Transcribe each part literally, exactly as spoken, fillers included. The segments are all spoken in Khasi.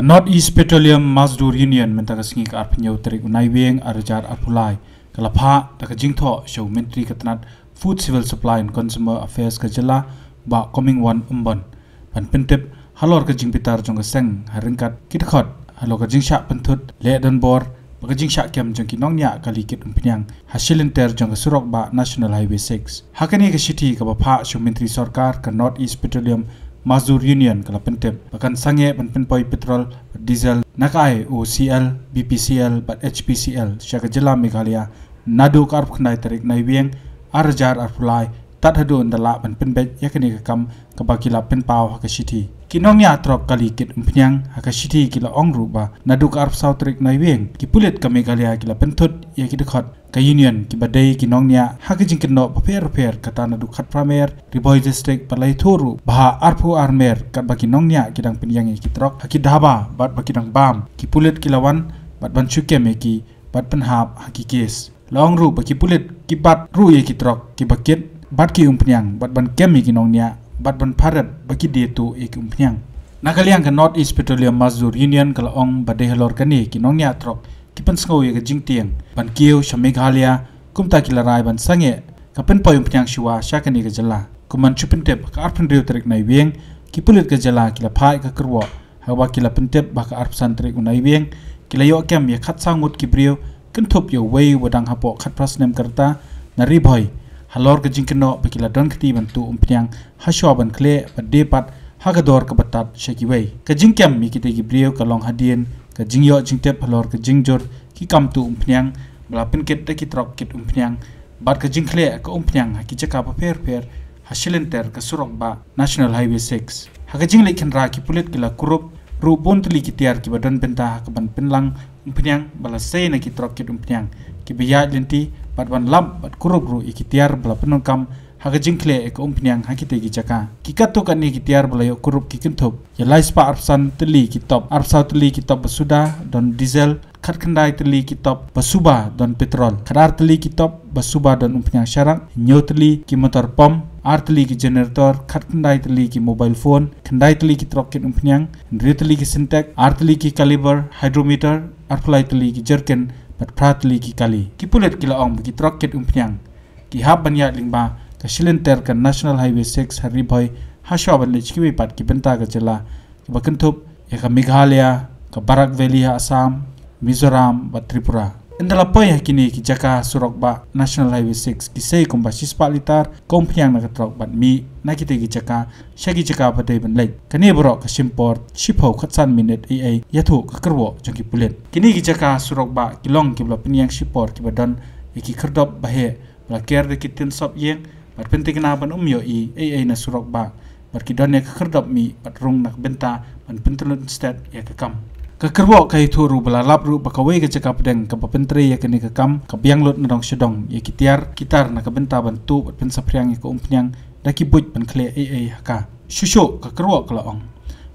North East Petroleum Mazdoor Union mynta ka sngi ka arphew tarik u Naiwieng arhajar arphew lai ka la phah da ka jingthoh sha u Myntri ka tnat Food, Civil Supply and Consumer Affairs ka jylla, Bah Comingone Ymbon, ban pyntip halor ka jingbitar jong ka seng ha ryngkat ki dkhot halor ka jingshah pynthut leh donbor bad ka jingshah kem jong ki nongñiah kali kit umphniang ha shilynter jong ka surok bah National Highway six. Ha kane ka shithi kaba phah sha u Myntri Sorkar, ka North East Petroleum Mazdoor Union ka la pyntip ba kan sangeh ban pynpoi petrol bad diesel na ka I O C L, B P C L bad H P C L sha ka jylla Meghalaya naduh ka arphew khyndai tarik Naiwieng arhajar arphew lai tad haduh ynda lah ban pynbeit ïa kane ka kam, kaba ki la pynpaw ha ka shithi. Ki nongñiah trok kali kit umphniang ha ka shithi ki la ong ruh ba naduh ka arphew saw tarik Naiwieng, ki pulit ka Meghalaya ki la pynthut ïa ki dkhot ka Union kiba dei ki nongñiah ha ka jingkynnoh bapher bapher, kata naduh khatphra mer Ri Bhoi District, bad la ïathuh ruh ba ha arphew ar mer katba ki nongñiah ki dang pynïeng ïa ki trok ha ki dhaba bad ba ki dang bam, ki pulit ki la wan bad ban shu kem ïa ki bad pynhap ha ki kes. La ong ruh ba ki pulit ki bat ruh ïa ki trok kiba kit bad ki umphniang bad ban kem ïa ki nongñiah bad ban pharep ba ki die tuh ïa ki umphniang. Na ka liang ka North East Petroleum Mazdoor Union ka la ong ba dei halor kane ki nongñiah trok ki pynsngew ïa ka jingtieng ban kiew sha Meghalaya, kumta ki la rai ban sangeh ka pynpoi umphniang shuwa sha kane ka jylla. Kum ban shu pyntip, ka arphew hynriew tarik Naiwieng, ki pulit ka jylla ki la phah ïa ka kyrwoh ha kaba ki la pyntip ba ka arphew san tarik u Naiwieng ki la ïoh kem ïa khatsaw ngut ki briew, kynthup ïa uwei uba dang hapoh khatphra snem ka rta, na Ri Bhoi, halor ka jingkynnoh ba ki la don kti ban tuh umphniang hashwa ban khleh bad die pat ha ka dor kaba tad sha kiwei. Ka jingkem ïa kita ki briew ka long hadien ka jingïoh jingtip halor ka jingjur ki kam tuh umphniang ba la pynkit da ki trok kit umphniang bad ka jingkhleh ka umphniang ha ki jaka bapher bapher ha shilynter ka surok bah National Highway six. Ha ka jingleit khynra, ki pulit ki la kurup ruh bun tylli ki tiar kiba don bynta ha kaban pynlang umphniang ba la sei na ki trok kit umphniang kiba ïaid lynti, bad ban lap bad kurup ruh ïa ki tiar ba la pyndonkam ha ka jingkhleh ïa ka umphniang ha kita ki jaka. Ki katto katne ki tiar ba la ïoh kurup ki kynthup ïa laispah arphew san tylli ki top, arphew saw tylli ki top ba suda don diesel, khatkhyndai tylli ki top ba suba don petrol, khatar tylli ki top ba suba don umphniang sharak, hynñiew tylli ki motor pump, ar tylli ki generator, khatkhyndai tylli ki mobile phone, khyndai tylli ki trok kit umphniang, hynriew tylli ki Sintex, ar tylli ki caliper, hydrometer, arphew lai tylli ki jerrycan, bad phra tylli ki kali. Ki pulit ki la ong ba ki trok kit umphniang ki hap ban ïaid lyngba ka shilynter ka National Highway six ha Ri Bhoi hashwa ban leit sha kiwei pat ki bynta ka jylla, kiba kynthup ïa ka Meghalaya, ka Barak Valley ha Assam, Mizoram bad Tripura. Ynda la poi ha kine ki jaka surok bah National Highway six, ki sei kumba shispah litar ka umphniang na ka trok bad mih na kita ki jaka sha ki jaka ba dei ban leit. Kane baroh ka shim por shiphew khatsan minit ei ei, ïathuh ka kyrwoh jong ki pulit. Kine ki jaka surok bah ki long kiba la pynïeng shipor kiba don ïa ki khyrdop ba heh, ba la ker da ki tin sop ïing bad pynthikna ban ym ïohi ei ei na surok bah, bad ki don ïa ka khyrdop mih bad rung na ka bynta ban pyntlun stet ïa ka kam. Ka kyrwoh ka ïathuh ruh ba la lap ruh ba kawei ka jaka pdeng kaba pyntrei ïa kane ka kam ka biang lut nadong shadong ïa ki tiar ki tar na ka bynta ban tuh bad pynsaphriang ïa ka umphniang da ki buit ban khleh ei ei ha ka. Shuh shuh ka kyrwoh ka la ong,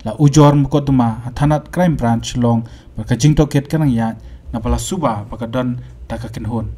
la ujor mukotduma ha thanat Crime Branch Shillong bad ka jingtohkit ka nang ïaid naba la suba ba ka don da ka kynhun.